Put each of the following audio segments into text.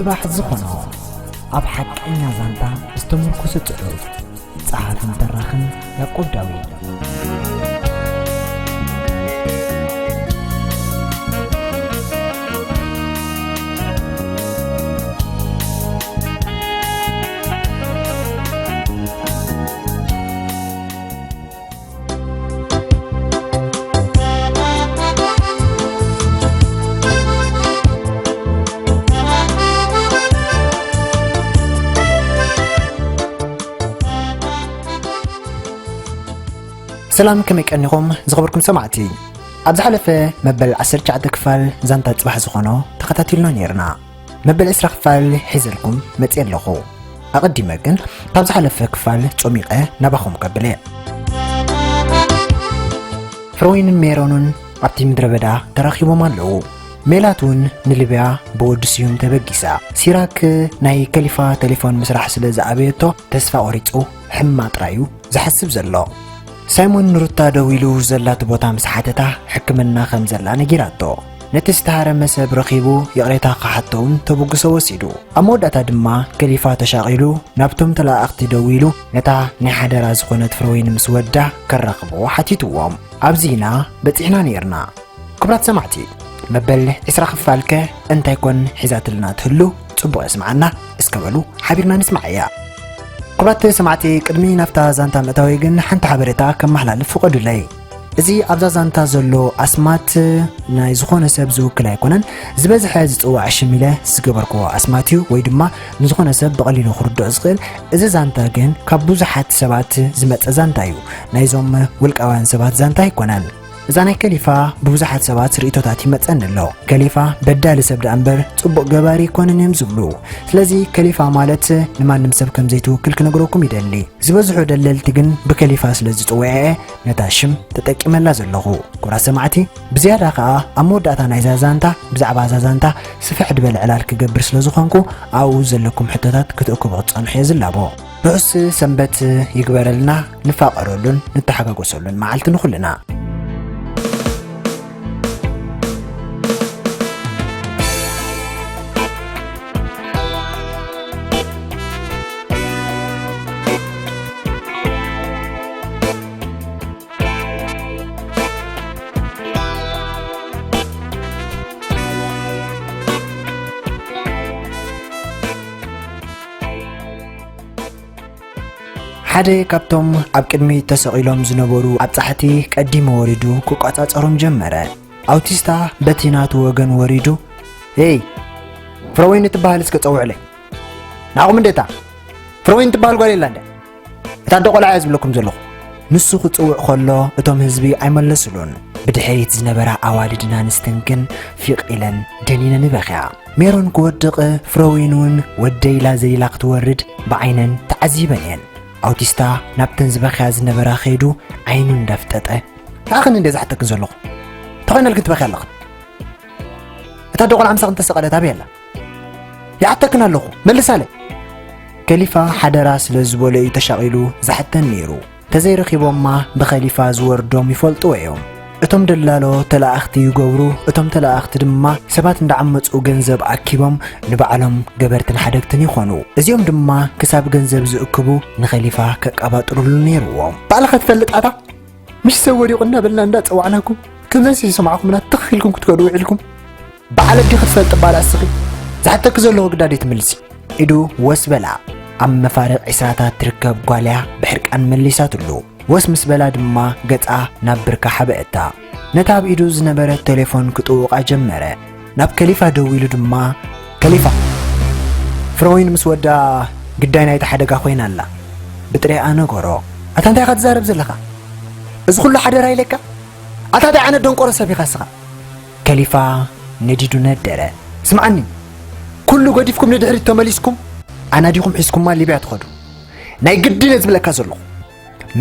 ጽባሕ ዝኾኖ ኣብ ሓቀኛ ዛንታ ዝተመርኮሰ ጽሑፍ። ጸሓፍን ተራኽን ያዕቆብ ዳዊት። ሰላም፣ ከመይ ቀኒኹም ዝኸበርኩም ሰማዕቲ? ኣብ ዝሓለፈ መበል ዓሰርተ ትሽዓተ ክፋል ዛንታ ጽባሕ ዝኾኖ ተኸታቲልና ነይርና። መበል ዕስራ ክፋል ሒዘልኩም መጽየ ኣለኹ። ኣቐዲመ ግን ካብ ዝሓለፈ ክፋል ጾሚቐ ናባኹም ከብል እየ። ፍሮይንን ሜሮንን ኣብቲ ምድረ በዳ ተራኺቦም ኣለዉ። ሜላት እውን ንሊብያ ብወዲ ስዩም ተበጊሳ። ሲራክ ናይ ከሊፋ ቴሌፎን ምስራሕ ስለ ዝኣበየቶ ተስፋ ቆሪጹ ሕማ ጥራዩ ዝሓስብ ዘሎ። ሳይሞን ንሩታ ደዊሉ ዘላቱ ቦታ ምስ ሓተታ፣ ሕክምና ከም ዘላ ነጊራቶ። ነቲ ዝተሃረመ ሰብ ረኺቡ ይቕሬታ ክሓቶ እውን ተበግሶ ወሲዱ። ኣብ መወዳእታ ድማ ከሊፋ ተሻቒሉ ናብቶም ተለኣኣኽቲ ደዊሉ ነታ ናይ ሓደራ ዝኾነት ፍረወይኒ ምስ ወዳ ከራኽብዎ ሓቲትዎም። ኣብዚ ኢና በጺሕና ነይርና። ክቡራት ሰማዕቲ፣ መበል ዕስራ ክፋልከ እንታይ ኮን ሒዛትልና ትህሉ? ጽቡቕ የስምዓና። እስከ በሉ ሓቢርና ንስምዓያ። ክቡራት ሰማዕቲ፣ ቅድሚ ናብታ ዛንታ ምእታወይ ግን ሓንቲ ሓበሬታ ከመሓላልፍ ፍቐዱለይ። እዚ ኣብዛ ዛንታ ዘሎ ኣስማት ናይ ዝኾነ ሰብ ዝውክል ኣይኮነን። ዝበዝሐ ዝጽዋዕ ሽም ኢለ ዝገበርክዎ ኣስማት እዩ፣ ወይ ድማ ንዝኾነ ሰብ ብቐሊሉ ክርድኦ ዝኽእል። እዚ ዛንታ ግን ካብ ብዙሓት ሰባት ዝመጸ ዛንታ እዩ። ናይዞም ውልቃውያን ሰባት ዛንታ ኣይኮነን። እዛ ናይ ከሊፋ ብብዙሓት ሰባት ርእይቶታት ይመጸኒ ኣሎ። ከሊፋ በዳሊ ሰብ ደኣ እምበር ጽቡቕ ገባሪ ኣይኮነን እዮም ዝብሉ። ስለዚ ከሊፋ ማለት ንማንም ሰብ ከም ዘይትውክል ክነግረኩም ይደሊ። ዝበዝሑ ደለልቲ ግን ብከሊፋ ስለ ዝጽውዕኣ እየ ነታ ሽም ተጠቂመላ ዘለኹ። ክቡራት ሰማዕቲ፣ ብዝያዳ ከኣ ኣብ መወዳእታ ናይዛ ዛንታ ብዛዕባ እዛ ዛንታ ስፍሕ ዝበለ ዕላል ክገብር ስለ ዝኾንኩ ኣብኡ ዘለኩም ሕቶታት ክትእክቡ ክትጸንሑ እየ ዝላቦ። ርሑስ ሰንበት ይግበረልና፣ ንፋቐረሉን ንተሓጋገሰሉን መዓልቲ ንኹልና። ሓደ ካብቶም ኣብ ቅድሚት ተሰቒሎም ዝነበሩ ኣብጻሕቲ ቀዲሙ ወሪዱ ክቆጻጸሮም ጀመረ። ኣውቲስታ በቲ ናቱ ወገን ወሪዱ፣ "ሄይ፣ ፍረወይኒ ትበሃል እስከ ጸውዕለይ። ንዓኹም እንዴታ? ፍረወይኒ ትበሃል ጓል የላ እንደ? እታ ኣደ ቆልዓ እያ ዝብለኩም ዘለኹ." ንሱ ክጽውዕ ከሎ እቶም ህዝቢ ኣይመለስሉን። ብድሕሪት ዝነበራ ኣዋልድን ኣንስትን ግን ፊቕ ኢለን ደኒነን ይበኽያ። ሜሮን ክወድቕ፣ ፍረወይኒ እውን ወደይ ኢላ ዘሊላ ክትወርድ ብዓይነን ተዓዚበን እየን። ኣውቲስታ ናብተን ዝበኽያ ዝነበራ ከይዱ ዓይኑ እንዳፍጠጠ፣ "ንዓኽን እንደ ዝሓተክን ዘለኹ? ተኾይነልክን ትበኽያ ኣለኽን? እታ ኣደ ቆልዓ ምሳኽን ተሰቐለት ኣበይ ኣላ? ይሓተክን ኣለኹ፣ መልሳለይ!" ከሊፋ ሓደራ ስለ ዝበሎ እዩ ተሻቒሉ ዝሓተን ነይሩ። ተዘይረኺቦማ ብኸሊፋ ዝወርዶም ይፈልጥዎ እዮም። እቶም ደላሎ ተለኣኽቲ ይገብሩ፣ እቶም ተለኣኽቲ ድማ ሰባት እንዳዓመጹ ገንዘብ ኣኪቦም ንባዕሎም ገበርትን ሓደግትን ይኾኑ። እዚኦም ድማ ክሳብ ገንዘብ ዝእክቡ ንኸሊፋ ከቀባጥሩሉ ነይርዎም። ባዕልኻ ትፈልጥ ኣታ? ምሽ ሰብ ወዲቑ እናበልና እንዳጸዋዕናኩም፣ ከምዘይሰማዕኹምና ትኽ ኢልኩም ክትከዱ ውዒልኩም። በዓል ኣዴኺ ትፈልጢ እባ እስኺ? ዝሓተኪ ዘለኹ ግዳድ ኣይትምልሲ። ኢዱ ወስ በላ። ኣብ መፋርቕ ዒስራታት ትርከብ ጓል እያ ብሕርቃን መሊሳትሉ። ወስ ምስ በላ ድማ ገጻ ናብ ብርካ ሓበአታ። ነታ ኣብ ኢዱ ዝነበረት ቴሌፎን ክጥውቓ ጀመረ። ናብ ከሊፋ ደዊሉ ድማ፣ "ከሊፋ፣ ፍረወይኒ ምስ ወዳ ግዳይ ናይቲ ሓደጋ ኮይና ኣላ" ብጥሬኣ ነገሮ። "ኣታ እንታይ ኢኻ ትዛረብ ዘለኻ? እዚ ኩሉ ሓደራ ኢለካ? ኣታ እንታይ ዓይነት ደንቆሮ ሰብ ኢኻ እስኻ?" ከሊፋ ነዲዱ ነደረ። "ስምዓኒ፣ ኩሉ ገዲፍኩም ንድሕሪት ተመሊስኩም፣ ኣና ዲኹም ሒዝኩማ ሊብያ ትኸዱ? ናይ ግድን እየ ዝብለካ ዘለኹ!"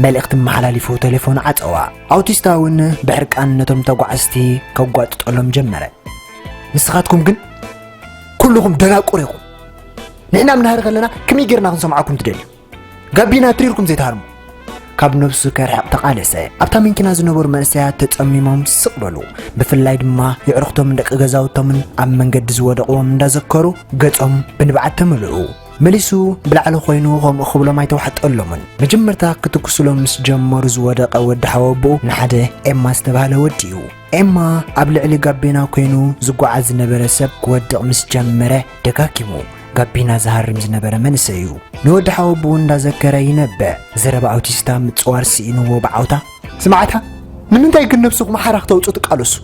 መልእኽቲ መሓላሊፉ ቴሌፎን ዓጸዋ። ኣውቲስታ እውን ብሕርቃን ነቶም ተጓዓዝቲ ከጓጥጠሎም ጀመረ። "ንስኻትኩም ግን ኩልኹም ደናቁር ኢኹም። ንሕና ምናህሪ ከለና ከመይ ጌርና ክንሰምዓኩም ትደልዩ? ጋቢና ትሪርኩም ዘይትሃርሙ? ካብ ነብሱ ከርሕቕ ተቓለሰ። ኣብታ መኪና ዝነበሩ መንእሰያት ተጸሚሞም ስቕ በሉ። ብፍላይ ድማ የዕሩኽቶምን ደቂ ገዛውቶምን ኣብ መንገዲ ዝወደቕዎም እንዳዘከሩ ገጾም ብንብዓት ተመልኡ። መሊሱ ብላዕሊ ኮይኑ ከምኡ ክብሎም ኣይተዋሕጠሎምን። መጀመርታ ክትኩስሎም ምስ ጀመሩ ዝወደቐ ወዲ ሓወቦኡ ንሓደ ኤማ ዝተባህለ ወዲ እዩ። ኤማ ኣብ ልዕሊ ጋቤና ኮይኑ ዝጓዓዝ ዝነበረ ሰብ ክወድቕ ምስ ጀመረ ደጋጊሙ ጋቢና ዝሃርም ዝነበረ መንእሰይ እዩ። ንወዲ ሓወቦኡ እንዳዘከረ ይነብዕ። ዘረባ ኣውቲስታ ምጽዋር ስኢንዎ ብዓውታ። ስማዕታ፣ ንምንታይ ግን ነብስኹም ሓራ ክተውጹ ትቃለሱ?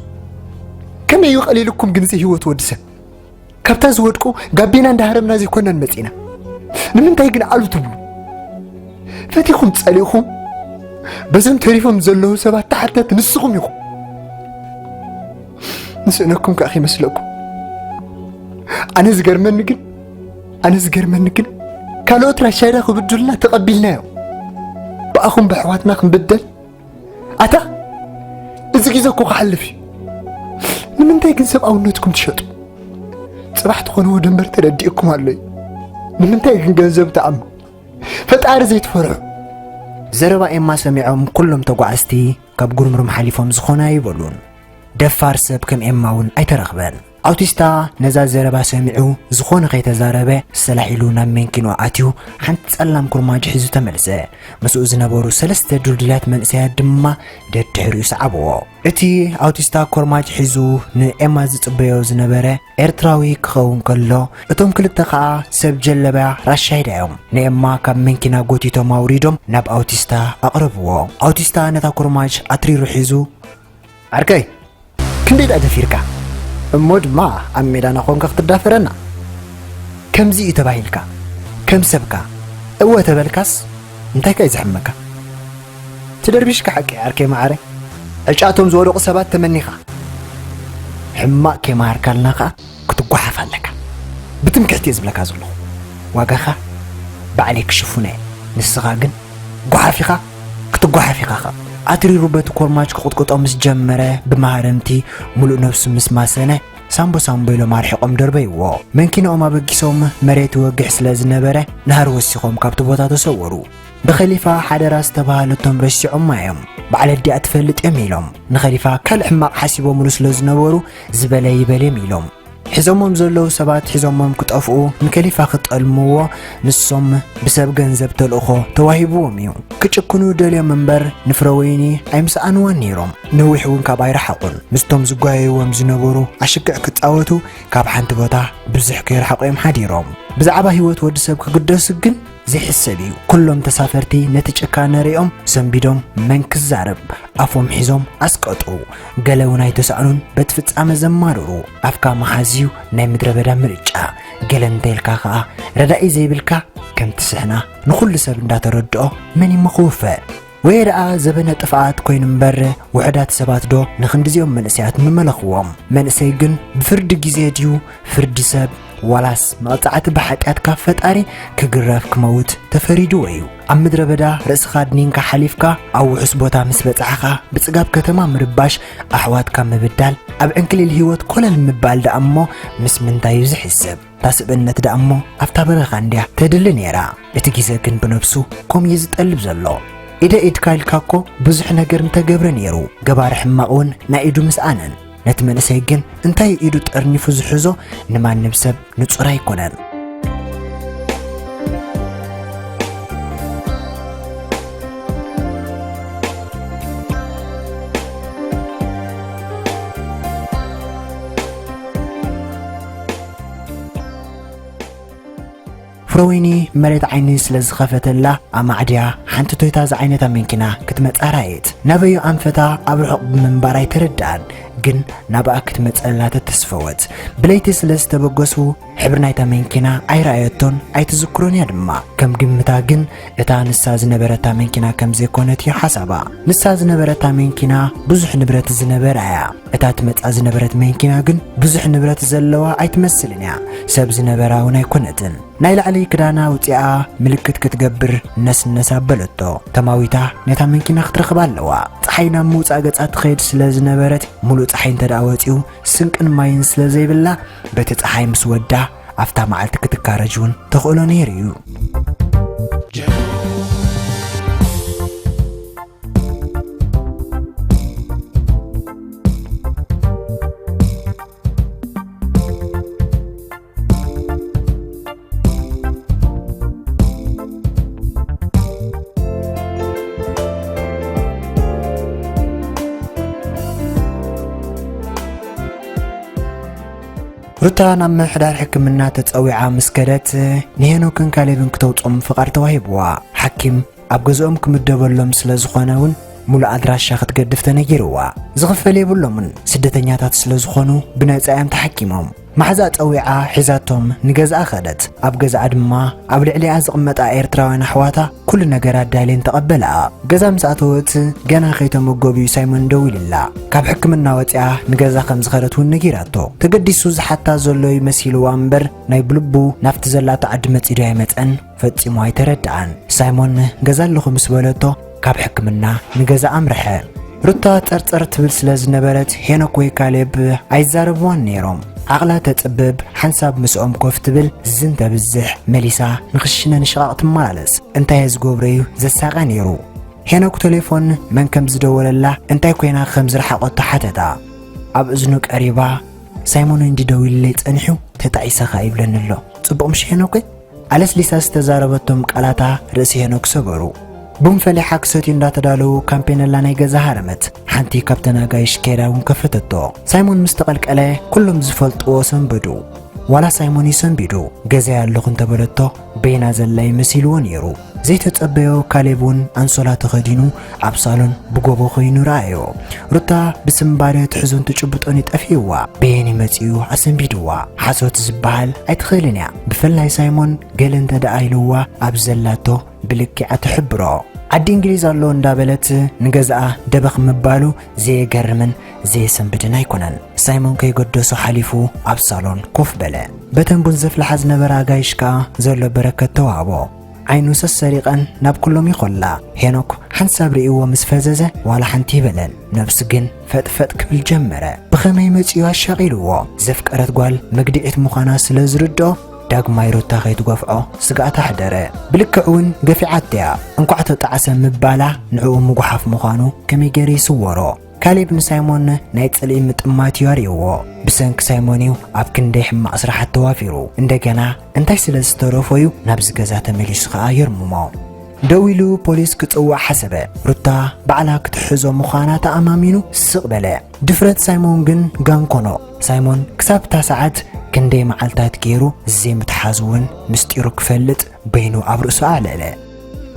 ከመይ እዩ ቀሊልኩም ግን እዚ ህይወት ወዲ ሰብ? ካብታ ዝወድቁ ጋቢና እንዳሃረምና ዘይኮናን መጺና። ንምንታይ ግን ኣሉ ትብሉ? ፈቲኹም ጸሊእኹም በዞም ተሪፎም ዘለዉ ሰባት ተሓተት ንስኹም ኢኹም። ንስእነኩም ከኣ ከይመስለኩም። ኣነ ዝገርመኒ ግን፣ ኣነ ዝገርመኒ ግን ካልኦት ራሻይዳ ክብድሉና ተቐቢልናዮም። ብኣኹም ብኣሕዋትና ክንብደል? ኣታ፣ እዚ ግዜ እኮ ክሓልፍ እዩ። ንምንታይ ግን ሰብኣውነትኩም ትሸጡ? ጽባሕ ትኾንዎ ደንበር ተረዲእኩም ኣሎ እዩ። ንምንታይ ግን ገንዘብ ትኣምኑ? ፈጣሪ ዘይትፈርሑ? ዘረባ ኤማ ሰሚዖም ኩሎም ተጓዓዝቲ ካብ ጉርምርም ሓሊፎም ዝኾነ ኣይበሉን። ደፋር ሰብ ከም ኤማ እውን ኣይተረኽበን። ኣውቲስታ ነዛ ዘረባ ሰሚዑ ዝኾነ ከይተዛረበ ሰላሕ ኢሉ ናብ መንኪንኡ ኣትዩ ሓንቲ ጸላም ኩርማጅ ሒዙ ተመልሰ። ምስኡ ዝነበሩ ሰለስተ ድልዱላት መንእሰያት ድማ ደድሕሪኡ ሰዓብዎ። እቲ ኣውቲስታ ኮርማጅ ሒዙ ንኤማ ዝጽበዮ ዝነበረ ኤርትራዊ ክኸውን ከሎ፣ እቶም ክልተ ኸኣ ሰብ ጀለብያ ራሻይዳ እዮም። ንኤማ ካብ መንኪና ጎቲቶም ኣውሪዶም ናብ ኣውቲስታ ኣቕረብዎ። ኣውቲስታ ነታ ኮርማጅ ኣትሪሩ ሒዙ፣ ዓርከይ፣ ክንደይ ደኣ ደፊርካ? እሞ ድማ ኣብ ሜዳና ኾንካ ክትዳፈረና? ከምዚ እዩ ተባሂልካ፣ ከም ሰብካ እወ ተበልካስ እንታይ ከ እዩ ዘሕመካ? ትደርቢሽካ ሓቂ ዓርከይ መዓረይ። ዕጫቶም ዝወደቑ ሰባት ተመኒኻ። ሕማቕ ከይመሃርካልና ከኣ ክትጓሓፍ ኣለካ። ብትምክሕቲ እየ ዝብለካ ዘለኹ። ዋጋኻ ባዕለይ ክሽፍኖ እየ። ንስኻ ግን ጓሓፍ ኢኻ፣ ክትጓሓፍ ኢኻ ኸኣ። ኣትሪሩ በቲ ኮርማጅ ክቕጥቅጦ ምስ ጀመረ፣ ብማህረምቲ ሙሉእ ነብሱ ምስ ማሰነ፣ ሳምቦ ሳምቦ ኢሎም ኣርሒቖም ደርበይዎ። መንኪንኦም ኣበጊሶም መሬት ይወግሕ ስለ ዝነበረ፣ ናህሪ ወሲኾም ካብቲ ቦታ ተሰወሩ። ብኸሊፋ ሓደራ ዝተባህለቶም ረሲዖማ እዮም። ባዕል ኣዲኣ ትፈልጥ እዮም ኢሎም። ንኸሊፋ ካልእ ሕማቕ ሓሲቦምሉ ስለ ዝነበሩ፣ ዝበለ ይበል እዮም ኢሎም። ሒዞሞም ዘለዉ ሰባት ሒዞሞም ክጠፍኡ ንከሊፋ ክጠልምዎ ንሶም ብሰብ ገንዘብ ተልእኾ ተዋሂብዎም እዩ። ክጭክኑ ደልዮም እምበር ንፍረወይኒ ኣይምሰኣንዋን ነይሮም። ነዊሕ እውን ካብ ኣይረሓቑን። ምስቶም ዝጓየይዎም ዝነበሩ ኣሽግዕ ክጻወቱ ካብ ሓንቲ ቦታ ብዙሕ ከይረሓቑ እዮም ሓዲሮም። ብዛዕባ ህይወት ወዲ ሰብ ክግደሱ ግን ዘይሕሰብ እዩ። ኩሎም ተሳፈርቲ ነቲ ጭካነ ሪኦም ሰንቢዶም መን ክዛረብ ኣፎም ሒዞም ኣስቀጡ። ገለ እውን ኣይተሳእኑን በቲ ፍጻመ ዘማርሩ። ኣፍካ ምሓዝ እዩ ናይ ምድረ በዳ ምርጫ። ገለ እንተኢልካ ኸኣ ረዳኢ ዘይብልካ ከም ትስሕና ንኹሉ ሰብ እንዳተረድኦ መን እዩ ክውፈ? ወየ ደኣ ዘበነ ጥፍኣት ኮይኑ እምበር ውሑዳት ሰባት ዶ ንኽንድዚኦም መንእሰያት ምመለኽዎም? መንእሰይ ግን ብፍርዲ ግዜ ድዩ ፍርዲ ሰብ ዋላስ መቕጻዕቲ ብሓጢኣት ካብ ፈጣሪ ክግረፍ ክመውት ተፈሪድዎ እዩ። ኣብ ምድረ በዳ ርእስኻ ኣድኒንካ ሓሊፍካ ኣብ ውሑስ ቦታ ምስ በጻሕኻ ብጽጋብ ከተማ ምርባሽ፣ ኣሕዋትካ ምብዳል፣ ኣብ ዕንክሊል ህይወት ኮለል ምባል ደኣ እሞ ምስ ምንታይ እዩ ዝሕሰብ? እታ ስብእነት ደኣ እሞ ኣብታ በረኻ እንድያ ተድሊ ነይራ። እቲ ግዜ ግን ብነብሱ ከምኡ እዩ ዝጠልብ ዘሎ። ኢደ ኢድካ ኢልካ እኮ ብዙሕ ነገር ምተገብረ ነይሩ። ገባሪ ሕማቕ እውን ናይ ኢዱ ምስኣነን። ነቲ መንእሰይ ግን እንታይ ኢዱ ጠርኒፉ ዝሕዞ ንማንም ሰብ ንጹር ኣይኮነን። ፍረወይኒ መሬት ዓይኒ ስለ ዝኸፈተላ፣ ኣማዕድያ ሓንቲ ቶይታ ዝዓይነታ መኪና ክትመጻ ራእየት። ናበዩ ኣንፈታ ኣብ ርሑቕ ብምንባር ኣይተረድኣን፣ ግን ናብኣ ክትመጸላ ተተስፈወት። ብለይቲ ስለ ዝተበገሱ፣ ሕብሪ ናይታ መኪና ኣይረኣየቶን ኣይትዝክሮን እያ ድማ። ከም ግምታ ግን፣ እታ ንሳ ዝነበረታ መኪና ከም ዘይኮነት እዩ ሓሳባ። ንሳ ዝነበረታ መኪና ብዙሕ ንብረት ዝነበራ እያ። እታ ትመጻ ዝነበረት መኪና ግን ብዙሕ ንብረት ዘለዋ ኣይትመስልን እያ። ሰብ ዝነበራ እውን ኣይኮነትን። ናይ ላዕሊ ክዳና ኣውጺኣ ምልክት ክትገብር ነስነስ ኣበለቶ። ተማዊታ ነታ መኪና ክትረኽባ ኣለዋ። ጸሓይ ናብ ምውጻእ ገጻ ትኸይድ ስለ ዝነበረት፣ ሙሉእ ጸሓይ እንተ ደኣ ወጺኡ ስንቅን ማይን ስለ ዘይብላ፣ በቲ ጸሓይ ምስ ወዳ ኣብታ መዓልቲ ክትካረጅ እውን ተኽእሎ ነይሩ እዩ። ሩታ ናብ ምምሕዳር ሕክምና ተጸዊዓ ምስ ከደት፣ ንሄኖክን ካሌብን ክተውጾም ፍቓድ ተዋሂብዋ። ሓኪም ኣብ ገዝኦም ክምደበሎም ስለ ዝኾነ እውን፣ ሙሉእ ኣድራሻ ክትገድፍ ተነጊርዋ። ዝኽፈል የብሎምን፣ ስደተኛታት ስለ ዝኾኑ ብነጻ እዮም ተሓኪሞም። መሓዛ ጸዊዓ ሒዛቶም ንገዝኣ ከደት። ኣብ ገዝኣ ድማ ኣብ ልዕሊኣ ዝቕመጣ ኤርትራውያን ኣሕዋታ ኩሉ ነገር ኣዳልየን ተቐበልኣ። ገዛ ምስ ኣተወት፣ ገና ከይተመገቡ እዩ ሳይሞን ደዊልላ። ካብ ሕክምና ወጺኣ ንገዛ ከም ዝኸደት እውን ነጊራቶ። ተገዲሱ ዝሓታ ዘሎ ይመሲልዋ እምበር፣ ናይ ብልቡ ናብቲ ዘላቶ ዓዲ መጺዱ ኣይመጸን። ፈጺሙ ኣይተረድኣን። ሳይሞን ገዛ ኣለኹ ምስ በለቶ፣ ካብ ሕክምና ንገዛ ኣምርሐ። ሩታ ጸርጸር ትብል ስለ ዝነበረት፣ ሄኖክ ወይ ካሌብ ኣይዛረብዋን ነይሮም። ዓቕላ ተጽብብ፣ ሓንሳብ ምስኦም ኮፍ ትብል፣ ዝን ተብዝሕ፣ መሊሳ ንኽሽነ ንሽቓቕ ትመላለስ። እንታይ እየ ዝገብሮ እዩ ዘሳቐ ነይሩ። ሄኖክ ቴሌፎን መን ከም ዝደወለላ፣ እንታይ ኮይና ከም ዝረሓቐቶ ሓተታ። ኣብ እዝኑ ቀሪባ፣ ሳይሞን እንዲ ደዊልለይ ጸኒሑ፣ ተጣዒሰኻ ይብለኒ ኣሎ። ጽቡቕ ምሽ ሄኖክ? ኣለስሊሳ ዝተዛረበቶም ቃላታ ርእሲ ሄኖክ ሰበሩ። ቡን ፈሊሓ ክሰትዩ እንዳተዳለዉ ካምፔነላ ናይ ገዛ ሃረመት። ሓንቲ ካብተን ኣጋይሽ ከይዳ እውን ከፈተቶ። ሳይሞን ምስ ተቐልቀለ ኩሎም ዝፈልጥዎ ሰንበዱ። ዋላ ሳይሞን እዩ ሰንቢዱ። ገዛይ ኣለኹ እንተበለቶ በይና ዘላ ይመሲልዎ ነይሩ። ዘይተጸበዮ ካሌብ እውን ኣንሶላ ተኸዲኑ ኣብ ሳሎን ብጎቦ ኮይኑ ረኣዮ። ሩታ ብስምባደ ትሕዞን ትጭብጦን ይጠፍእዋ። በየን መጺኡ ኣሰንቢድዋ። ሓሶት ዝበሃል ኣይትኽእልን እያ። ብፍላይ ሳይሞን ገለ እንተ ደኣ ኢልዋ ኣብ ዘላቶ ብልክዓ ትሕብሮ። ዓዲ እንግሊዝ ኣሎ እንዳበለት ንገዛኣ ደበኽ ምባሉ ዘየገርምን ዘየሰንብድን ኣይኮነን። ሳይሞን ከይገደሶ ሓሊፉ ኣብ ሳሎን ኮፍ በለ። በተን ቡን ዘፍልሓ ዝነበራ ኣጋይሽ ከኣ ዘሎ በረከት ተዋህቦ። ዓይኑ ሰሰሪቐን ናብ ኩሎም ይኾላ። ሄኖክ ሓንሳብ ርእይዎ ምስ ፈዘዘ ዋላ ሓንቲ ይበለን። ነብሱ ግን ፈጥፈጥ ክብል ጀመረ። ብኸመይ መጺኡ ኣሻቒልዎ። ዘፍቀረት ጓል መግድዒት ምዃና ስለ ዝርድኦ ዳግማይ ሩታ ከይትገፍዖ ስግኣት ኣሕደረ። ብልክዕ እውን ገፊዓቶ እያ። እንኳዕ ተጣዕሰ ምባላ ንዕኡ ምጉሓፍ ምዃኑ ከመይ ገይሩ ይስወሮ? ካሌብ ንሳይሞን ናይ ጽልኢ ምጥማት እዩ ኣርእይዎ። ብሰንኪ ሳይሞን እዩ ኣብ ክንደይ ሕማቕ ስራሓት ተዋፊሩ። እንደገና እንታይ ስለ ዝተረፎ እዩ ናብዚ ገዛ ተመሊሱ ከኣ የርምሞ። ደው ኢሉ ፖሊስ ክጽውዕ ሓሰበ። ሩታ ባዕላ ክትሕዞ ምዃና ተኣማሚኑ ስቕ በለ። ድፍረት ሳይሞን ግን ጋንኮኖ። ሳይሞን ክሳብ እታ ሰዓት ክንደይ መዓልታት ገይሩ ዘይምትሓዙ እውን ምስጢሩ ክፈልጥ በይኑ ኣብ ርእሱ ኣዕለለ።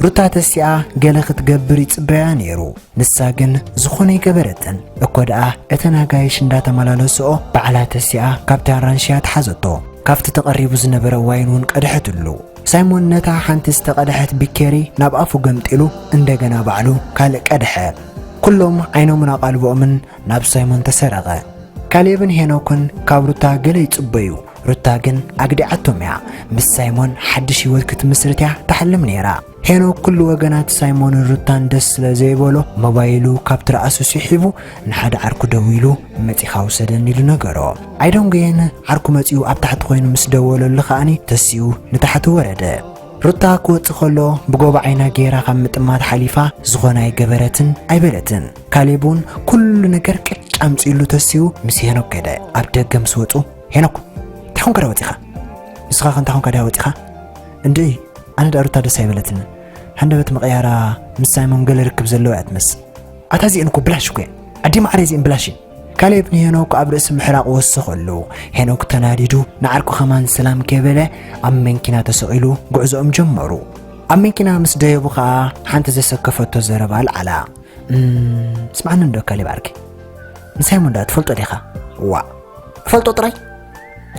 ሩታ ተሲኣ ገለ ክትገብር ይጽበያ ነይሩ። ንሳ ግን ዝኾነ ኣይገበረትን። እኮ ደኣ እተን ኣጋይሽ እንዳተመላለስኦ ባዕላ ተሲኣ ካብቲ ኣራንሺ እያ ተሓዘቶ። ካብቲ ተቐሪቡ ዝነበረ ዋይን እውን ቀድሐትሉ። ሳይሞን ነታ ሓንቲ ዝተቐድሐት ቢኬሪ ናብ ኣፉ ገምጢሉ እንደገና ባዕሉ ካልእ ቀድሐ። ኩሎም ዓይኖምን ኣቓልቦኦምን ናብ ሳይሞን ተሰረቐ። ካሌብን ሄኖክን ካብ ሩታ ገለ ይጽበዩ። ሩታ ግን ኣግዲዓቶም እያ። ምስ ሳይሞን ሓድሽ ህይወት ክትምስርት እያ ትሓልም ነይራ። ሄኖክ ኩሉ ወገናት ሳይሞንን ሩታን ደስ ስለ ዘይበሎ ሞባይሉ ካብ ትርኣሱ ስሒቡ ንሓደ ዓርኩ ደዊሉ መጺኻ ውሰደኒ ኢሉ ነገሮ። ኣይደንጎየን ዓርኩ መጺኡ ኣብ ታሕቲ ኮይኑ ምስ ደወለሉ ከኣኒ ተሲኡ ንታሕቲ ወረደ። ሩታ ክወጽእ ከሎ ብጎቦ ዓይና ገይራ ካብ ምጥማት ሓሊፋ ዝኾነ ኣይገበረትን ኣይበለትን። ካሌብ እውን ኩሉ ነገር ቅጭ ኣምጺእሉ ተሲኡ ምስ ሄኖክ ከደ። ኣብ ደገ ምስ ወጹ ሄኖክ እንታይ ኮንካ ዳ ወጺኻ? ንስኻ ከ እንታይ ኮንካ ዳ ወጺኻ? እንድዒ ኣነ ዳ ሩታ ደስ ኣይበለትንን። ሃንደበት ምቕያራ ምስ ሳይሞን ገለ ርክብ ዘለዎ እያ ትመስል። ኣታ እዚኤን እኮ ብላሽ እኮ እየን። ኣዲ ማዕረ እዚኤን ብላሽ እየን። ካሌብ ንሄኖክ ኣብ ርእሲ ምሕራቕ ወሰኸሉ። ሄኖክ ተናዲዱ ንዓርኩ ከማን ሰላም ከይበለ ኣብ መንኪና ተሰቒሉ ጉዕዞኦም ጀመሩ። ኣብ መንኪና ምስ ደየቡ ኸኣ ሓንቲ ዘሰከፈቶ ዘረባ ኣልዓላ። "እም፣ ስምዓኒ እንዶ ካሌብ ዓርከይ፣ ንሳይሞን ደኣ ትፈልጦ ዲኻ?" "ዋእ፣ እፈልጦ ጥራይ?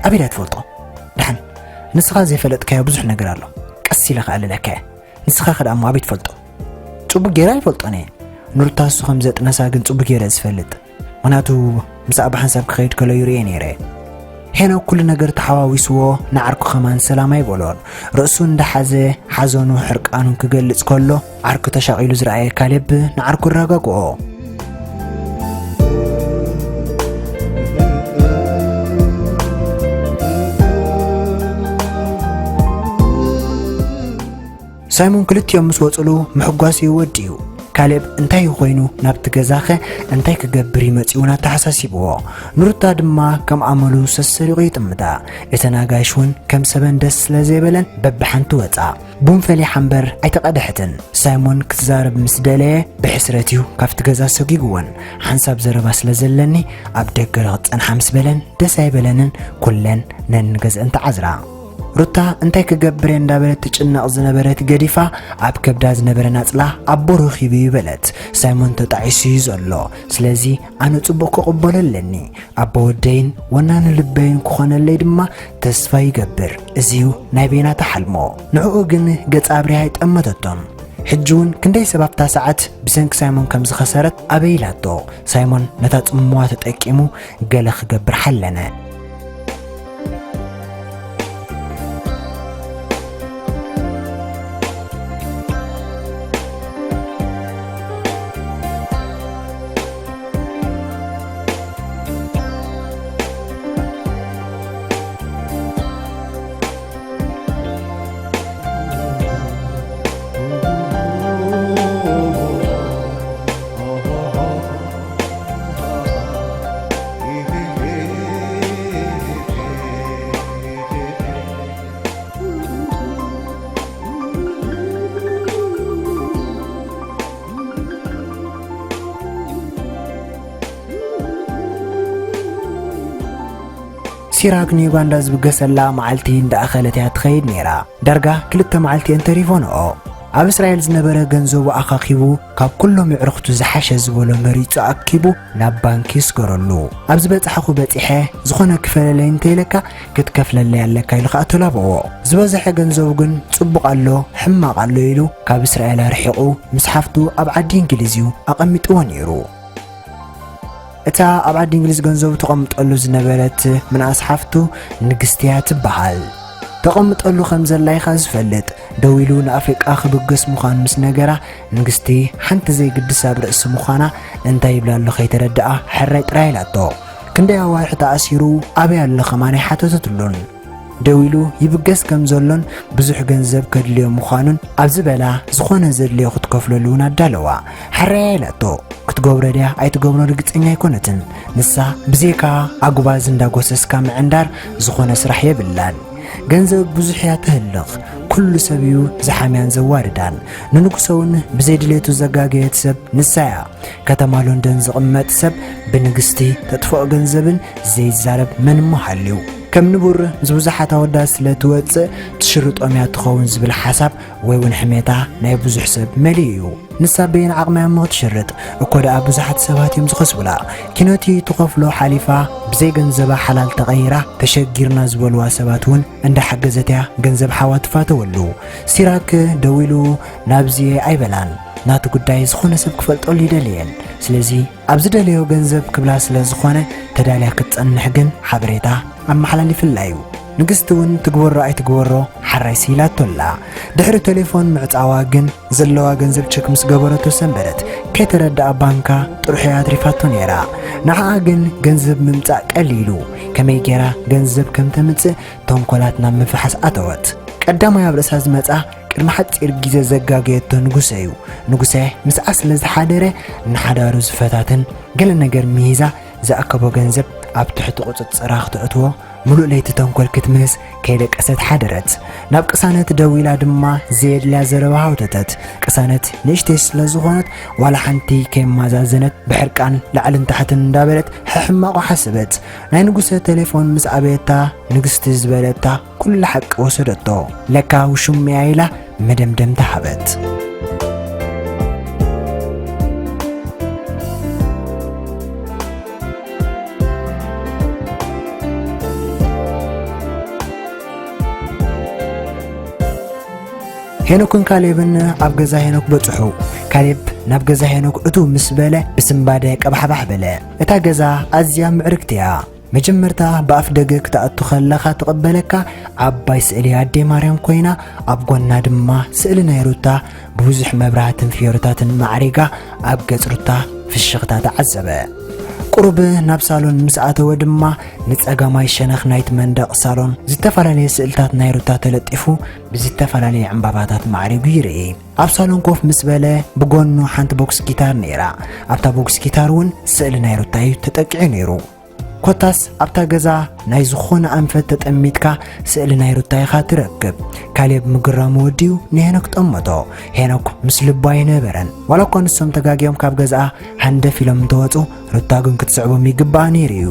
ኣበይ ደኣ ትፈልጦ? ደሓን ንስኻ ዘይፈለጥካዮ ብዙሕ ነገር ኣሎ። ቀስ ኢለ ከኣ ኣለካ እየ። ንስኻ ከ ደኣ እሞ ኣበይ ትፈልጦ?" ጽቡቅ ጌራ ይፈልጦን እየ። ንሩታ እሱ ከም ዘጥነሳ ግን ጽቡቅ ጌረ ዝፈልጥ። ምኽንያቱ ምስኣ ብሓንሳብ ክኸይድ ከሎ ይርእየ ነይረ። ሄኖክ ኩሉ ነገር ተሓዋዊስዎ ንዓርኩ ከማን ሰላም ኣይበሎን። ርእሱ እንዳሓዘ ሓዘኑ ሕርቃኑ ክገልጽ ከሎ ዓርኩ ተሻቒሉ ዝረኣየ ካሌብ ንዓርኩ ኣረጋግኦ። ሳይሞን ክልቲኦም ምስ ወጽሉ ምሕጓስ እዩ ወዲኡ። ካሌብ እንታይ ኮይኑ ናብቲ ገዛኸ እንታይ ክገብር ይመጽኡ ኣተሓሳሲብዎ። ንሩታ ድማ ከም ኣመሉ ሰሰሪቑ ይጥምታ። እተን ኣጋይሽ እውን ከም ሰበን ደስ ስለ ዘይበለን በብሓንቲ ወጻ። ቡን ፈሊሓ እምበር ኣይተቐድሐትን። ሳይሞን ክትዛረብ ምስ ደለየ ብሕስረት እዩ ካብቲ ገዛ ሰጒግወን። ሓንሳብ ዘረባ ስለ ዘለኒ ኣብ ደገ ክትጸንሓ ምስ በለን ደስ ኣይበለንን። ኩለን ነንገዝአን ተዓዝራ። ሩታ እንታይ ክገብር እየ እንዳበለት ትጭነቕ ዝነበረት ገዲፋ ኣብ ከብዳ ዝነበረ ናጽላ ኣቦ ረኺቡ እዩ በለት። ሳይሞን ተጣዒሱ እዩ ዘሎ። ስለዚ ኣነ ጽቡቕ ክቕበሎ ኣለኒ። ኣቦ ወደይን ወናኒ ልበይን ክኾነለይ ድማ ተስፋ ይገብር። እዚዩ ናይ በይናታ ሓልሞ። ንዕኡ ግን ገጻ ኣብሪሃ ኣይጠመተቶን። ሕጂ እውን ክንደይ ሰብ ኣብታ ሰዓት ብሰንኪ ሳይሞን ከም ዝኸሰረት ኣበይ ኢላቶ። ሳይሞን ነታ ጽምዋ ተጠቂሙ ገለ ክገብር ሓለነ። ሲራክ ንዩጋንዳ ዝብገሰላ መዓልቲ እንዳኣኸለት እያ ትኸይድ ነይራ። ዳርጋ ክልተ መዓልቲ እየን ተሪፎንኦ። ኣብ እስራኤል ዝነበረ ገንዘቡ ኣኻኺቡ፣ ካብ ኩሎም የዕርኽቱ ዝሓሸ ዝበሎ መሪጹ ኣኪቡ ናብ ባንክ ይስገረሉ። ኣብ ዝበጻሕኹ በጺሐ፣ ዝኾነ ክፈለለይ እንተኢለካ ክትከፍለለይ ኣለካ ኢሉ ከኣ ተላበዎ። ዝበዝሐ ገንዘቡ ግን ጽቡቕ ኣሎ፣ ሕማቕ ኣሎ ኢሉ ካብ እስራኤል ኣርሒቑ ምስ ሓፍቱ ኣብ ዓዲ እንግሊዝ እዩ ኣቐሚጥዎ ነይሩ። እታ ኣብ ዓዲ እንግሊዝ ገንዘቡ ተቐምጠሉ ዝነበረት ምንኣስ ሓፍቱ ንግስቲ እያ ትበሃል። ተቐምጠሉ ከም ዘላ ኢኻ ዝፈልጥ። ደዊሉ ንኣፍሪቃ ክብገስ ምዃኑ ምስ ነገራ፣ ንግስቲ ሓንቲ ዘይግድስ ኣብ ርእሲ ምዃና እንታይ ይብላ ኣሎ ከይተረድኣ ሕራይ ጥራይ ኢላቶ። ክንደይ ኣዋርሕ ተኣሲሩ ኣበይ ኣሎ ከማን ኣይሓተተትሉን። ደዊሉ ይብገስ ከም ዘሎን ብዙሕ ገንዘብ ከድልዮ ምዃኑን ኣብ ዝበላ፣ ዝኾነ ዘድልዮ ክትከፍለሉ እውን ኣዳለዋ። ሕራይ ኢላቶ። ክትገብሮ ድያ ኣይትገብሮን ርግጸኛ ኣይኮነትን። ንሳ ብዘይካ ኣጉባዝ እንዳጎሰስካ ምዕንዳር ዝኾነ ስራሕ የብላን። ገንዘብ ብዙሕ እያ ተህልኽ። ኩሉ ሰብ እዩ ዝሓምያን ዘዋርዳን። ንንጉሰ እውን ብዘይ ድሌቱ ዘጋገየት ሰብ ንሳ እያ። ከተማ ሎንደን ዝቕመጥ ሰብ ብንግስቲ ተጥፍኦ ገንዘብን ዘይዛረብ መን እሞ ሃልዩ። ከም ንቡር ምስ ብዙሓት ኣወዳት ስለ ትወጽእ ትሽርጦም እያ ትኸውን ዝብል ሓሳብ ወይ እውን ሕሜታ ናይ ብዙሕ ሰብ መሊኡ እዩ። ንሳ በየን ዓቕማ እያ እሞ ክትሽርጥ፣ እኮ ደኣ ብዙሓት ሰባት እዮም ዝኸስቡላ። ኪኖቲ ትኸፍሎ ሓሊፋ ብዘይ ገንዘባ ሓላል ተቐይራ፣ ተሸጊርና ዝበልዋ ሰባት እውን እንዳሓገዘት እያ ገንዘብ ሓዋ ትፋተወሉ። ሲራክ ደዊሉ ናብዚ ኣይበላን። ናቱ ጉዳይ ዝኾነ ሰብ ክፈልጠሉ ይደልየን። ስለዚ ኣብ ዝደለዮ ገንዘብ ክብላ ስለ ዝኾነ ተዳልያ ክትጸንሕ ግን ሓበሬታ ኣመሓላሊፍላ እዩ። ንግስቲ እውን ትግበሮ ኣይትግበሮ ሓራይ ስኢላቶ ኣላ። ድሕሪ ቴሌፎን ምዕጻዋ ግን ዘለዋ ገንዘብ ቸክ ምስ ገበረቶ ሰንበደት። ከይተረድኣ ባንካ ጥርሑ እያ ኣትሪፋቶ ነይራ። ንዓኣ ግን ገንዘብ ምምጻእ ቀሊሉ። ከመይ ገይራ ገንዘብ ከም ተምጽእ ተንኮላት ናብ ምፍሓስ ኣተወት። ቀዳማይ ኣብ ርእሳ ዝመጻ ቅድሚ ሓጺር ግዜ ዘጋገየቶ ንጉሰ እዩ። ንጉሰ ምስኣ ስለ ዝሓደረ ንሓዳሩ ዝፈታተን ገለ ነገር ምሂዛ ዝኣከቦ ገንዘብ ኣብ ትሕቲ ቁጽጽራ ክተእትዎ ምሉእ ለይቲ ተንኮል ክትምህዝ ከይደቀሰት ሓደረት። ናብ ቅሳነት ደዊላ ድማ ዘየድልያ ዘረባ ሃውተተት። ቅሳነት ንእሽተይ ስለ ዝኾነት ዋላ ሓንቲ ከይማዛዘነት ብሕርቃን ላዕልን ታሕትን እንዳበለት ሕሕማቑ ሓሰበት። ናይ ንጉሰ ቴሌፎን ምስ ኣበየታ ንግስቲ ዝበለታ ኩሉ ሓቂ ወሰደቶ። ለካ ውሽም እያ ኢላ መደምደምታ ሃበት። ሄኖክን ካሌብን ኣብ ገዛ ሄኖክ በጽሑ። ካሌብ ናብ ገዛ ሄኖክ እትው ምስ በለ ብስንባደ ቀባሕባሕ በለ። እታ ገዛ ኣዝያ ምዕርግቲ እያ። መጀመርታ ብኣፍ ደገ ክትኣቱ ከለኻ ትቕበለካ ዓባይ ስእሊ ኣዴ ማርያም ኮይና፣ ኣብ ጎና ድማ ስእሊ ናይ ሩታ ብብዙሕ መብራህትን ፍዮርታትን ማዕሪጋ ኣብ ገጽ ሩታ ፍሽኽታ ተዓዘበ። ቁሩብ ናብ ሳሎን ምስ ኣተወ ድማ፣ ንጸጋማይ ሸነኽ ናይቲ መንደቕ ሳሎን ዝተፈላለየ ስእልታት ናይ ሩታ ተለጢፉ፣ ብዝተፈላለየ ዕምባባታት ማዕሪጉ ይርኢ። ኣብ ሳሎን ኮፍ ምስ በለ፣ ብጎኑ ሓንቲ ቦክስ ጊታር ነይራ። ኣብታ ቦክስ ጊታር እውን ስእሊ ናይ ሩታ እዩ ተጠቂዑ ነይሩ። ኮታስ ኣብታ ገዛ ናይ ዝኾነ ኣንፈት ተጠሚትካ ስእሊ ናይ ሩታ ኢኻ ትረክብ። ካሌብ ምግራሙ ወዲኡ ንሄኖክ ጠመቶ። ሄኖክ ምስ ልቡ ኣይነበረን። ዋላ እኳ ንሶም ተጋግዮም ካብ ገዝኣ ሃንደፍ ኢሎም እንተወጹ፣ ሩታ ግን ክትስዕቦም ይግባኣ ነይሩ እዩ።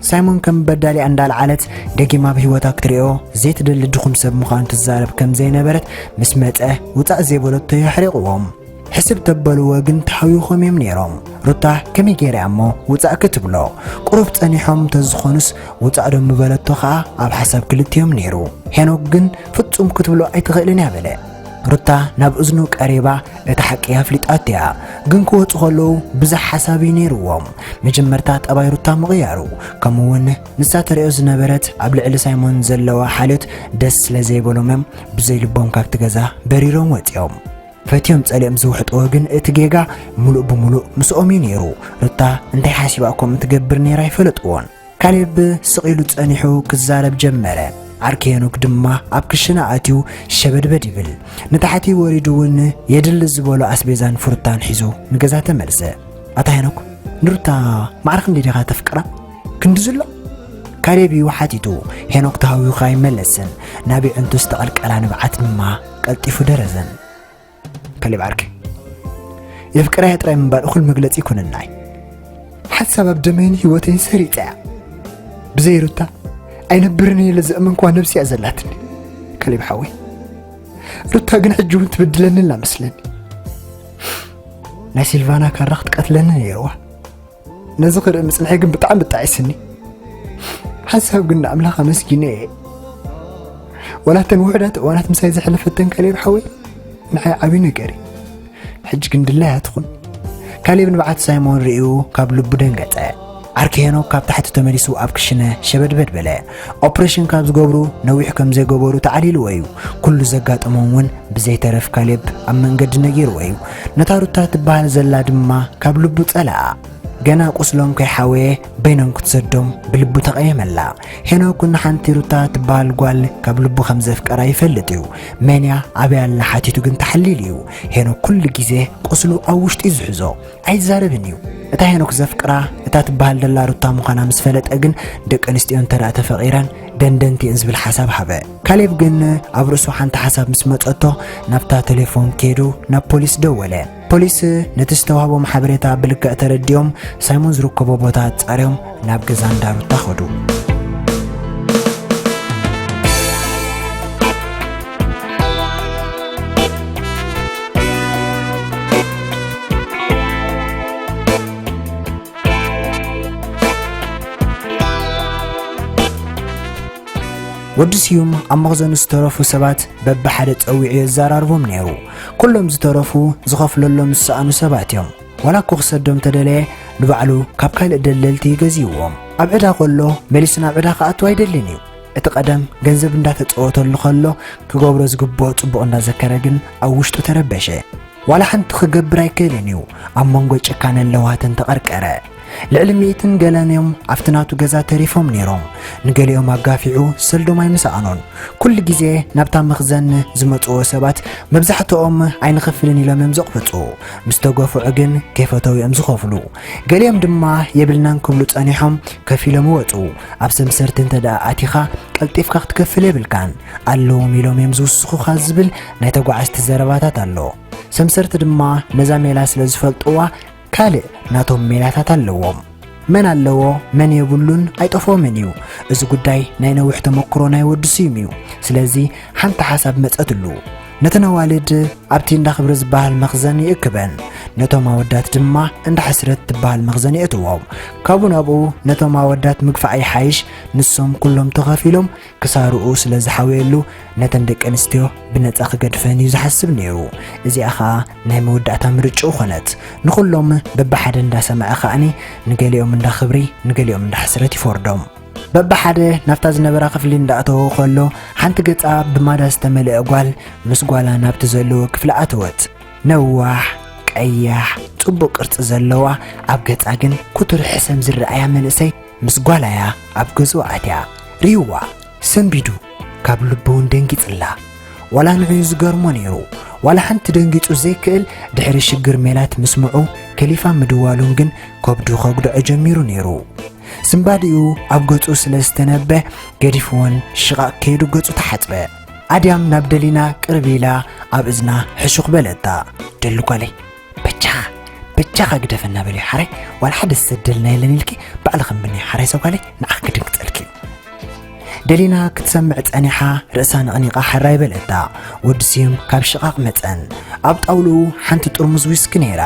ሳይሞን ከም በዳሊኣ እንዳልዓለት ደጊማ ኣብ ህይወታ ክትሪኦ ዘይትደሊ ድኹም ሰብ ምዃኑ ትዛረብ ከም ዘይነበረት ምስ መጸ፣ ውጻእ ዘይበለቶ የሕሪቕዎም። ሕስብ ተበልዎ ግን ተሃዊኾም እዮም ነይሮም። ሩታ ከመይ ገይራ እሞ ውጻእ ክትብሎ? ቁሩብ ጸኒሖም ተዝኾኑስ ውጻእ ዶ ምበለቶ ኸኣ ኣብ ሓሳብ ክልቲኦም ነይሩ። ሄኖክ ግን ፍጹም ክትብሎ ኣይትኽእልን እያ በለ። ሩታ ናብ እዝኑ ቀሪባ እታ ሓቂ ኣፍሊጣቶ እያ። ግን ክወጹ ከለዉ ብዙሕ ሓሳብ እዩ ነይርዎም። መጀመርታ ጠባይ ሩታ ምቕያሩ፣ ከምኡ'ውን ንሳ ተርእዮ ዝነበረት ኣብ ልዕሊ ሳይሞን ዘለዋ ሓልዮት ደስ ስለ ዘይበሎም እዮም ብዘይ ልቦም ካብቲ ገዛ በሪሮም ወጺኦም። ፈትዮም ጸሊኦም ዝውሕጥዎ ግን እቲ ጌጋ ምሉእ ብምሉእ ምስኦም እዩ ነይሩ። ሩታ እንታይ ሓሲባ ከምኡ ትገብር ነይራ ኣይፈለጥዎን። ካሌብ ስቕ ኢሉ ጸኒሑ ክዛረብ ጀመረ። ዓርኪ ሄኖክ ድማ ኣብ ክሽነ ኣትዩ ሸበድበድ ይብል። ንታሕቲ ወሪዱ እውን የድሊ ዝበሎ ኣስቤዛን ፍሩታን ሒዙ ንገዛ ተመልሰ። ኣታ ሄኖክ፣ ንሩታ ማዕረ ክንደይ ዲኻ ተፍቅራ? ክንዲ ዝሎ? ካሌብ እዩ ሓቲቱ። ሄኖክ ተሃዊኹ ኣይመለስን። ናብ የዕንቱ ዝተቐልቀላ ንብዓት ድማ ቀልጢፉ ደረዘን። ካሌብ ዓርከይ፣ የፍቅራያ ጥራይ ምንባር እኹል መግለጺ ኣይኮነናይ። ሓንሳብ ኣብ ደመይን ህይወተይን ሰሪጸያ። ብዘይ ሩታ ኣይነብርን እየ ኢለ ዘእመንኩዋ ነብሲ እያ ዘላትኒ። ካሌብ ሓወይ፣ ሩታ ግን ሕጂ እውን ትብድለኒ ኣላ መስለኒ። ናይ ሲልቫና ካራ ክትቀትለኒ ነይርዋ። ነዚ ክርኢ ምጽንሐይ ግን ብጣዕሚ ብጣዒስኒ። ሓንሳብ ግን ንኣምላኽ ኣመስጊነ እየ። ወላ እተን ውሑዳት እዋናት ምሳይ ዘሕለፈተን ካሌብ ሓወይ ንዓይ ዓብዪ ነገር እዩ። ሕጂ ግን ድላያ ትኹን። ካሌብ ንብዓት ሳይሞን ርእዩ ካብ ልቡ ደንገጸ። ዓርኪ ሄኖክ ካብ ታሕቲ ተመሊሱ ኣብ ክሽነ ሸበድበድ በለ። ኦፕሬሽን ካብ ዝገብሩ ነዊሕ ከም ዘይገበሩ ተዓሊልዎ እዩ። ኩሉ ዘጋጠሞም እውን ብዘይተረፍ ካሌብ ኣብ መንገዲ ነጊርዎ እዩ። ነታ ሩታ ትበሃል ዘላ ድማ ካብ ልቡ ጸለኣ። ገና ቁስሎም ከይሓወየ በይኖም ክትሰዶም ብልቡ ተቐየመላ። ሄኖክ ንሓንቲ ሩታ ትበሃል ጓል ካብ ልቡ ከም ዘፍቀራ ይፈልጥ እዩ። መን እያ ኣበይ ኣላ ሓቲቱ ግን ተሓሊሉ እዩ። ሄኖክ ኩሉ ግዜ ቁስሉ ኣብ ውሽጡ እዩ ዝሕዞ። ኣይዛረብን እዩ። እታ ሄኖክ ዘፍቅራ እታ ትበሃል ደላ ሩታ ምዃና ምስ ፈለጠ ግን ደቂ ኣንስትዮ እንተ ደኣ ተፈቒረን ደንደንቲ እየን ዝብል ሓሳብ ሃበ። ካሌብ ግን ኣብ ርእሱ ሓንቲ ሓሳብ ምስ መጸቶ ናብታ ቴሌፎን ከይዱ ናብ ፖሊስ ደወለ። ፖሊስ ነቲ ዝተዋህቦም ሓበሬታ ብልክዕ ተረዲኦም ሳይሞን ዝርከቦ ቦታ ኣጻርዮም ናብ ገዛ እንዳ ሩታ ኸዱ። ወዲ ስዩም ኣብ መኽዘኑ ዝተረፉ ሰባት በብሓደ ጸዊዑ የዘራርቦም ነይሩ። ኩሎም ዝተረፉ ዝኸፍለሎም ዝሰኣኑ ሰባት እዮም። ዋላ እኮ ክሰዶም ተደለየ ንባዕሉ ካብ ካልእ ደለልቲ ገዚእዎም። ኣብ ዕዳ ከሎ መሊሱ ናብ ዕዳ ክኣቱ ኣይደልን እዩ። እቲ ቀደም ገንዘብ እንዳተጸወተሉ ከሎ ክገብሮ ዝግብኦ ጽቡቕ እንዳዘከረ ግን ኣብ ውሽጡ ተረበሸ። ዋላ ሓንቲ ክገብር ኣይክእልን እዩ። ኣብ መንጎ ጭካነን ለውሃትን ተቐርቀረ። ልዕሊ ሚእትን ገለን እዮም ኣብቲ ናቱ ገዛ ተሪፎም ነይሮም። ንገሊኦም ኣጋፊዑ ሰልዶም ኣይምሰኣኖን። ኩሉ ግዜ ናብታ መኽዘን ዝመጽዎ ሰባት መብዛሕትኦም ኣይንኸፍልን ኢሎም እዮም ዘቕብጹ። ምስ ተገፍዑ ግን ከይፈተው እዮም ዝኸፍሉ። ገሊኦም ድማ የብልናን ክብሉ ጸኒሖም ከፊሎም ይወጹ። ኣብ ሰምሰርቲ እንተ ደኣ ኣቲኻ ቀልጢፍካ ክትከፍል የብልካን። ኣለዎም ኢሎም እዮም ዝውስኹኻ ዝብል ናይ ተጓዓዝቲ ዘረባታት ኣሎ። ሰምሰርቲ ድማ ነዛ ሜላ ስለ ዝፈልጥዋ ካልእ ናቶም ሜላታት ኣለዎም። መን ኣለዎ መን የብሉን ኣይጠፍኦምን እዩ። እዚ ጉዳይ ናይ ነዊሕ ተመክሮ ናይ ወዲ ስዩም እዩ። ስለዚ ሓንቲ ሓሳብ መጸትሉ። ነተን ኣዋልድ ኣብቲ እንዳ ክብሪ ዝበሃል መኽዘን ይእክበን። ነቶም ኣወዳት ድማ እንዳ ሕስረት ትበሃል መኽዘን የእትዎም። ካብኡ ናብኡ ነቶም ኣወዳት ምግፋዕ ይሓይሽ። ንሶም ኩሎም ተኸፊሎም ክሳርኡ ስለ ዝሓውየሉ ነተን ደቂ ኣንስትዮ ብነጻ ክገድፈን እዩ ዝሓስብ ነይሩ። እዚኣ ኸኣ ናይ መወዳእታ ምርጭኡ ኾነት። ንኹሎም በብሓደ እንዳሰምዐ ኸኣኒ ንገሊኦም እንዳ ክብሪ ንገሊኦም እንዳ ሕስረት ይፈርዶም። በብሓደ ናብታ ዝነበራ ክፍሊ እንዳኣተወ ኸሎ ሓንቲ ገጻ ብማዳ ዝተመልአ ጓል ምስ ጓላ ናብቲ ዘለዎ ክፍሊ ኣተወት። ነዋሕ፣ ቀያሕ ጽቡቕ ቅርጺ ዘለዋ፣ ኣብ ገጻ ግን ኩቱር ሕሰም ዝረኣያ መንእሰይ ምስ ጓላያ ኣብ ገዝኡ ኣትያ። ሪዋ ሰንቢዱ፣ ካብ ልቡ እውን ደንጊጽላ። ዋላ ንዕኡ ዝገርሞ ነይሩ። ዋላ ሓንቲ ደንጊጹ ዘይክእል ድሕሪ ሽግር ሜላት ምስምዑ ከሊፋ ምድዋሉን ግን ከብዱ ከጉድዖ ጀሚሩ ነይሩ። ስንባዲኡ ኣብ ገጹ ስለ ዝተነበ ገዲፍዎን ሽቓቕ ከይዱ ገጹ ተሓጽበ። ኣድያም ናብ ደሊና ቅርብ ኢላ ኣብ እዝና ሕሹኽ በለታ። ደሉ ጓለይ፣ በጃኻ በጃኻ ግደፈና በልዮ ሓራይ። ዋላ ሓደ ዝሰደልና የለን ኢልኪ ባዕልኺ እምብኒ ሓራይ ሰብ ጓለይ፣ ንዓኺ ክድንግጸልኪ። ደሊና ክትሰምዕ ጸኒሓ ርእሳ ነቕኒቓ ሕራይ በለታ። ወዲ ስዩም ካብ ሽቓቕ መጸን። ኣብ ጣውልኡ ሓንቲ ጥርሙዝ ዊስኪ ነይራ።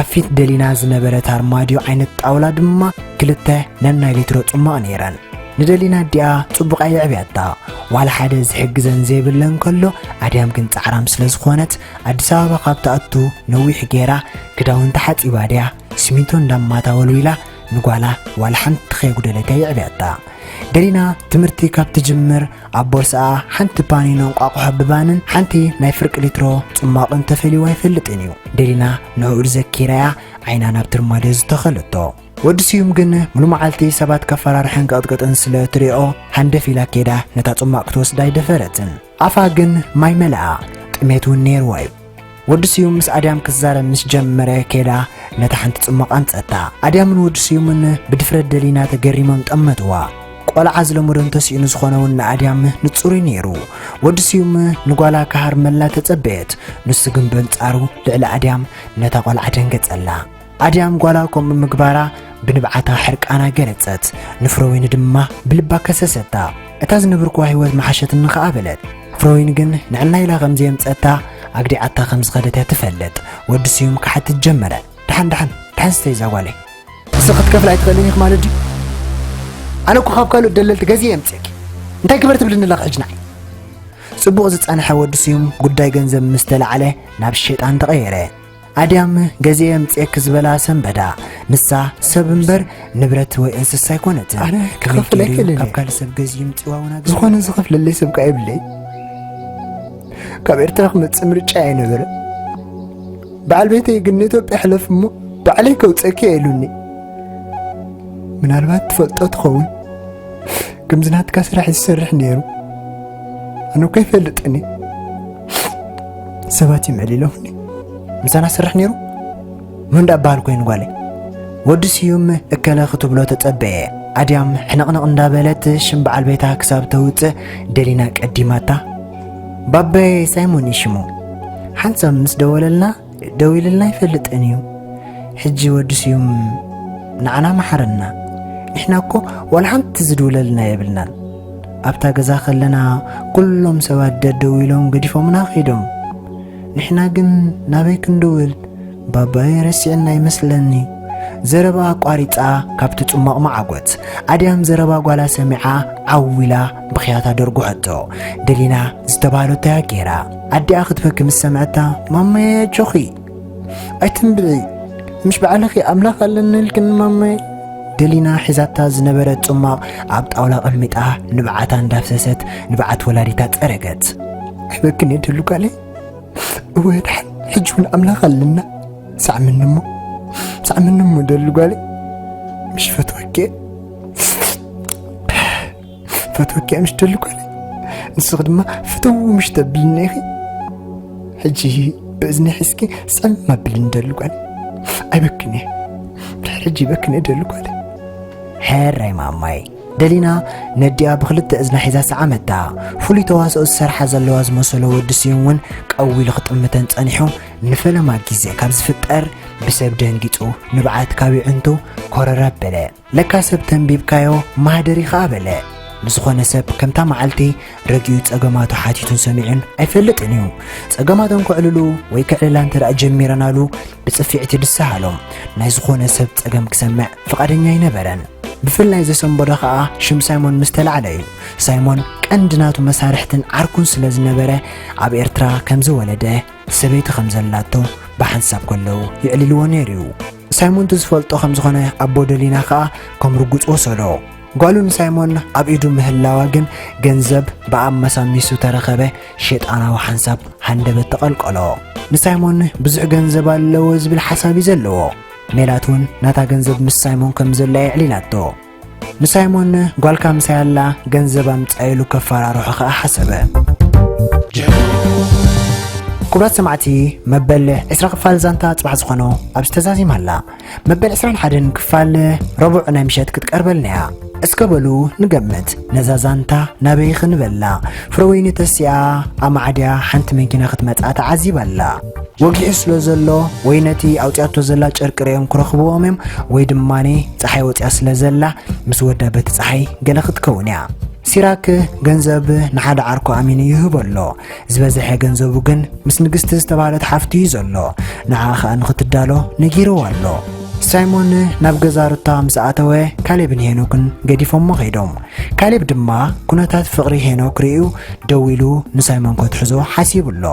ኣብ ፊት ደሊና ዝነበረት ኣርማድዮ ዓይነት ጣውላ ድማ ክልተ ነናይ ሊትሮ ጽማቕ ነይረን። ንደሊና ኣዲኣ ጽቡቕ ኣየዕብያታ። ዋላ ሓደ ዝሕግዘን ዘይብለን ከሎ ኣድያም ግን ጻዕራም ስለ ዝኾነት ኣዲስ ኣበባ ካብ ትኣቱ ነዊሕ ገይራ ክዳውንቲ ሓጺባ ድያ ስሚንቶ እንዳማታ ወልዊላ ንጓላ ዋላ ሓንቲ ከየጉደለት የዕብያታ። ደሊና ትምህርቲ ካብ ትጅምር ኣብ ቦርስኣ ሓንቲ ፓኒኖ እንቋቑሖ ብባንን ሓንቲ ናይ ፍርቂ ሊትሮ ጽማቕን ተፈልይዋ ኣይፈልጥን እዩ። ደሊና ንዕኡ ዘኪራያ ዓይና ናብ ትርማዶ ዝተኸለቶ። ወዲ ስዩም ግን ሙሉ መዓልቲ ሰባት ከፈራርሕን ከቕጥቀጥን ስለ ትሪኦ ሃንደፍ ኢላ ኬዳ ነታ ጽማቕ ክትወስዳ ኣይደፈረትን። ኣፋ ግን ማይ መለኣ፣ ጥሜት እውን ነይርዋ እዩ። ወዲ ስዩም ምስ ኣድያም ክዛረብ ምስ ጀመረ ኬዳ ነታ ሓንቲ ጽማቕ ኣምጸታ። ኣድያምን ወዲ ስዩምን ብድፍረት ደሊና ተገሪሞም ጠመትዋ። ቆልዓ ዝለመዶ እንተስኢኑ ዝኾነ እውን ንኣድያም ንጹር እዩ ነይሩ። ወዲ ስዩም ንጓላ ክሃርመላ ተጸበየት። ንሱ ግን በንጻሩ ልዕሊ ኣድያም ነታ ቆልዓ ደንገጸላ። ኣድያም ጓላ ከምኡ ምግባራ ብንብዓታ ሕርቃና ገለጸት። ንፍረወይኒ ድማ ብልባ ከሰሰታ። እታ ዝነበርኩዋ ህይወት መሓሸትኒ ኸኣ በለት። ፍረወይኒ ግን ንዕና ኢላ ከም ዘየምጸታ ኣግዲዓታ ከም ዝኸደት እያ ትፈልጥ። ወዲ ስዩም ክሓትት ጀመረ። ደሓን ደሓን ደሓን ስተይ እዛ ጓለይ። ንስኺ ክትከፍል ኣይትኽእልን ኢኺ ማለት ድዩ? ኣነ እኮ ካብ ካልኦት ደለልቲ ገዚኤ የምጽእኪ። እንታይ ግበር ትብልኒ ኣለኺ ሕጂ ንዓይ? ጽቡቕ ዝጸንሐ ወዲ ስዩም ጉዳይ ገንዘብ ምስ ተላዕለ ናብ ሸይጣን ተቐየረ። ኣድያም ገዚኤ የምጽእኪ ዝበላ ሰንበዳ። ንሳ ሰብ እምበር ንብረት ወይ እንስሳ ኣይኮነትን። ኣነ ክኸፍል ከመይ ገይሩ ኣይክእልን ካብ እየ። ካልእ ሰብ ገዚኡ ይምጽዋ እውን ኣገ- ዝኾነ ዝኸፍለለይ ሰብ ከኣ የብለይ። ካብ ኤርትራ ክመጽእ ምርጫ ኣይነበረ። በዓል ቤተይ ግን ንኢትዮጵያ ሕለፍ እሞ ባዕለይ ከውጸኪ እየ ኢሉኒ። ምናልባት ትፈልጦ ትኸውን። ከምዚ ናትካ ስራሕ ዝሰርሕ ነይሩ። ኣነ እኮ ይፈልጥኒ። ሰባት እዮም ዕሊሎምኒ። ምሳና ስራሕ ነይሩ? መን ዳ በሃል ኮይኑ ጓለይ? ወዲ ስዩም እከለ ክትብሎ ተጸበየ። ኣድያም ሕንቕንቕ እንዳበለት ሽም በዓል ቤታ ክሳብ ተውጽእ ደሊና ቀዲማታ። ባባየ ሳይሞን እዩ ሽሙ። ሓንሳብ ምስ ደወለልና ደዊልልና ኣይፈልጥን እዩ። ሕጂ ወዲ ስዩም ንዓና መሓረና። ንሕና እኮ ዋላ ሓንቲ ዝድውለልና የብልናን። ኣብታ ገዛ ከለና ኩሎም ሰባት ደደዊሎም ገዲፎምና ከይዶም። ንሕና ግን ናበይ ክንድውል? ባባየ ረሲዕና ይመስለኒ። ዘረባ ኣቋሪጻ ካብቲ ጽማቕ መዓጎት። ኣድያም ዘረባ ጓላ ሰሚዓ ዓው ኢላ ብኽያታ ደርጉሐቶ። ደሊና ዝተባህለቶ እያ ገይራ። ኣዲኣ ክትበኪ ምስ ሰምዐታ፣ "ማማየ ኣጆኺ፣ ኣይትንብዒ፣ ምሽ ባዕልኺ ኣምላኽ ኣለኒ ኢልክኒ ማማየ?" ደሊና ሒዛታ ዝነበረት ጽማቕ ኣብ ጣውላ ቀሚጣ ንብዓታ እንዳፍሰሰት ንብዓት ወላዲታ ጸረገት። "ኣይበክን እየ ደሉ ጓለይ፣ እወ ድሓን ሕጂ እውን ኣምላኽ ኣለና። ሳዕምኒ እሞ፣ ሳዕምኒ እሞ ደሉ ጓለይ፣ ምሽ ፈትወኪ እየ፣ ፈትወኪ እየ ምሽ ደሉ ጓለይ፣ ንስኺ ድማ ፍትው ምሽ ተብልኒ ኢኺ። ሕጂ ብእዝኒ ሒዝኪ ስዕም ኣብልኒ ደሉ ጓለይ፣ ኣይበክን እየ፣ ድሕሪ ሕጂ ይበክን እየ ደሉ ጓለይ." ሕራይ ማማይ። ደሊና ነዲኣ ብኽልተ እዝና ሒዛ ሰዓመታ። ፍሉይ ተዋስኦ ዝሰርሓ ዘለዋ ዝመሰሎ ወዲ ስዩም እውን ቀው ኢሉ ክጥምተን ጸኒሑ፣ ንፈለማ ግዜ ካብ ዝፍጠር ብሰብ ደንጊጹ ንብዓት ካብ ይዕንቱ ኮረር ኣበለ። "ለካ ሰብ ተንቢብካዮ ማህደር ኢኻ" በለ። ንዝኾነ ሰብ ከምታ መዓልቲ ረጊኡ ጸገማቱ ሓቲቱን ሰሚዑን ኣይፈልጥን እዩ። ጸገማተን ከዕልሉ ወይ ከዕልላ እንተ ደኣ ጀሚረናሉ ብጽፊዕቲ ድሰሃሎም። ናይ ዝኾነ ሰብ ጸገም ክሰምዕ ፍቓደኛ ኣይነበረን። ብፍላይ ዘሰንበዶ ኸኣ ሽም ሳይሞን ምስ ተላዕለ እዩ። ሳይሞን ቀንዲ ናቱ መሳርሕትን ዓርኩን ስለ ዝነበረ፣ ኣብ ኤርትራ ከም ዝወለደ ሰበይቲ ከም ዘላቶ ብሓንሳብ ከለዉ የዕሊልዎ ነይሩ እዩ። ሳይሞን እቲ ዝፈልጦ ከም ዝኾነ ኣቦ ደሊና ኸኣ ከም ርጉጽ ወሰዶ። ጓሉ ንሳይሞን ኣብ ኢዱ ምህላዋ ግን ገንዘብ ብኣመሳሚሱ ተረኸበ። ሸይጣናዊ ሓንሳብ ሃንደበት ተቐልቀሎ። ንሳይሞን ብዙሕ ገንዘብ ኣለዎ ዝብል ሓሳብ እዩ ዘለዎ። ሜላት እውን ናታ ገንዘብ ምስ ሳይሞን ከም ዘላ የዕሊላቶ። ንሳይሞን ጓልካ ምሳይ ኣላ፣ ገንዘብ ኣምጻ ኢሉ ከፈራርሖ ከኣ ሓሰበ። ክቡራት ሰማዕቲ፣ መበል ዕስራ ክፋል ዛንታ ጽባሕ ዝኾኖ ኣብዚ ተዛዚማ ኣላ። መበል ዕስራን ሓደን ክፋል ረቡዕ ናይ ምሸት ክትቀርበልና እያ። እስከ በሉ ንገምት፣ ነዛ ዛንታ ናበይ ክንበላ? ፍረወይኒ ተሲኣ ኣማዕድያ ሓንቲ መኪና ክትመጽኣ ተዓዚባ ኣላ። ወጊሑ ስለ ዘሎ ወይ ነቲ ኣውጺኣቶ ዘላ ጨርቂ ርእዮም ክረኽብዎም እዮም፣ ወይ ድማ ጸሓይ ወጺኣ ስለ ዘላ ምስ ወዳ በቲ ጸሓይ ገለ ክትከውን እያ። ሲራክ ገንዘብ ንሓደ ዓርኩ ኣሚኑ ይህቦ ኣሎ። ዝበዝሐ ገንዘቡ ግን ምስ ንግስቲ ዝተባህለት ሓፍቱ እዩ ዘሎ። ንዓ ኸኣ ንኽትዳሎ ነጊርዋ ኣሎ። ሳይሞን ናብ ገዛ ሩታ ምስ ኣተወ፣ ካሌብን ሄኖክን ገዲፎሞ ኸይዶም። ካሌብ ድማ ኩነታት ፍቕሪ ሄኖክ ርእዩ ደዊሉ ንሳይሞን ከትሕዞ ሓሲቡ ኣሎ።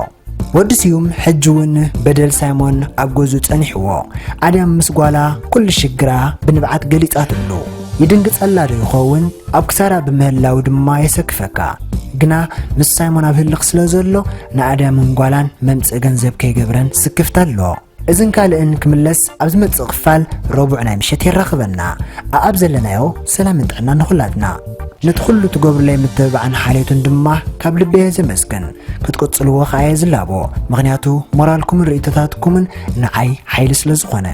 ወዲ ስዩም ሕጂ እውን በደል ሳይሞን ኣብ ገዝኡ ጸኒሕዎ። ኣድያም ምስ ጓላ ኩሉ ሽግራ ብንብዓት ገሊጻትሉ። ይድንግጸላ ዶ ይኸውን? ኣብ ክሳራ ብምህላው ድማ የሰክፈካ። ግና ምስ ሳይሞን ኣብ ህልኽ ስለ ዘሎ ንኣድያምን ጓላን መምጽኢ ገንዘብ ከይገብረን ስክፍታ ኣሎ። እዝን ካልእን ክምለስ ኣብ ዝመጽእ ክፋል ረቡዕ ናይ ምሸት የራኽበና። ኣኣብ ዘለናዮ ሰላምን ጥዕና ንኹላትና። ነቲ ኩሉ ትገብሩለይ ምትብባዕን ሓልዮትን ድማ ካብ ልቢ እየ ዘመስግን። ክትቅጽልዎ ከኣ እየ ዝላቦ፣ ምኽንያቱ ሞራልኩምን ርእይቶታትኩምን ንዓይ ሓይሊ ስለ ዝኾነ።